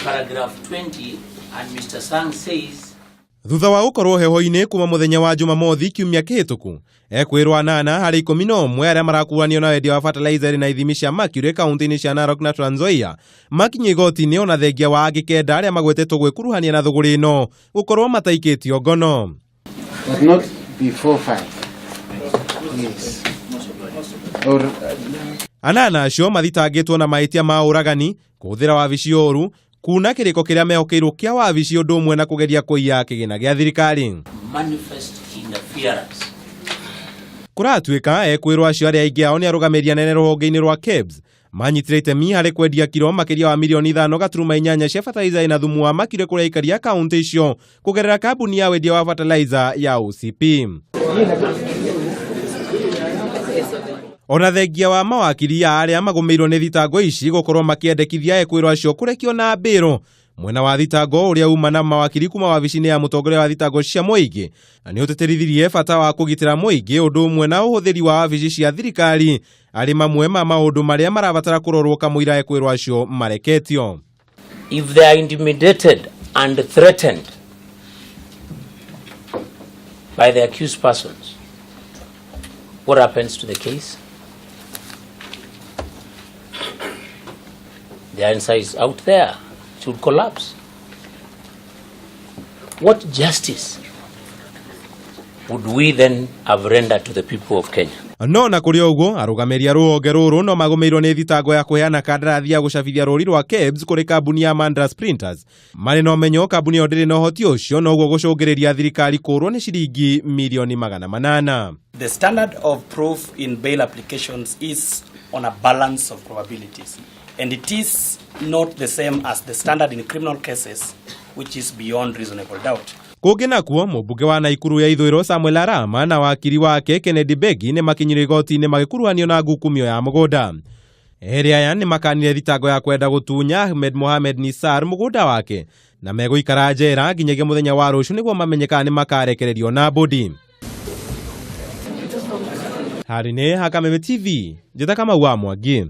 Paragraph 20, and Mr. Sang says Thutha wa gũkorwo heho-inĩ kuma mũthenya wa Jumamothi kiumia kĩhĩtũku, ekwĩrwo anana harĩ 11 arĩa marakuruhanio na wendia wa fertilizer ĩrĩ na ithimi cia mercury kaunti-inĩ cia Narok na Trans Nzoia makinyio igoti-inĩ ona thengia wa angĩ kenda arĩa magwetetwo gwĩkuruhania na thũgũrĩ ĩno gũkorwo mataikĩtio ngono. But not before 5. Yes. Or Anana acio mathitangĩtwo na mahĩtia ma ũragani, kũhũthĩra wabici ũru, kuna kĩrĩko kĩrĩa mehokeirwo kĩa wabici ũndũ ũmwe na kũgeria kũiya kĩgĩna gĩa thirikari. Manifest interference. Kũratuĩka ekwĩrwo acio arĩa aingĩ ao nĩ arũgamĩrĩri anene rũhonge-inĩ rwa KEBS manyitire itemi harĩ kwendia kiro makĩria wa mirioni ithano gaturuma inyanya cia fertilizer ĩna thumu wa mercury kũrĩ aikari a kaunti icio kũgerera kambuni ya wendia wa fertilizer ya OCP. Ona thengia wa mawakiri ya arĩa magũmĩirwo nĩ thitango ici gũkorwo makĩendekithia ekwĩrwo acio kũrekio na mbĩrũ mwena wa thitango ũrĩa uma na mawakiri kuma wabici-inĩ ya mũtongoria wa thitango cia mũingĩ na nĩ ũtĩtĩrithirie bata wa kũgitĩra mũingĩ ũndũ ũmwe na ũhũthĩri wa wabici cia thirikari arĩ mamwe ma maũndũ marĩa marabatara kũrorwo kamũira ekwĩrwo acio mareketio. If they are intimidated and threatened by the accused persons, what happens to the case? The answer is out there. It will collapse. What justice would we then have rendered to the people of Kenya? No na kũrĩ ũguo arũgamĩrĩri a rũhonge rũrũ no magũmĩirwo nĩ thitango ya kũheana kandarathi ya gũcabithia rũri rwa KEBS kũrĩ kambuni ya Mandras Printers marĩ na ũmenyo kambuni ĩyo ndĩrĩ na ũhoti ũcio noguo gũcũngĩrĩria thirikari kũrwo nĩ ciringi mirioni magana manana. The standard of proof in bail applications is on a balance of probabilities, and it is not the same as the standard in criminal cases, which is beyond reasonable doubt. Kũngĩ nakuo mũmbunge wa Naikuru ya ithũĩro Samuel Arama na wakiri wake Kennedy Begi nĩ makinyire igoti-inĩ magĩkuruhanio na ngukumio ya mũgũnda. Erĩ aya nĩ makanire thitango ya kwenda gũtunya Ahmed Mohamed Nisar mũgũnda wake na megũikara njera nginyagia mũthenya wa rũciũ nĩguo mamenye kana nĩ makarekererio na mbũndi. Harĩ nĩ Hakameme TV, njĩta Kamau wa Mwangi.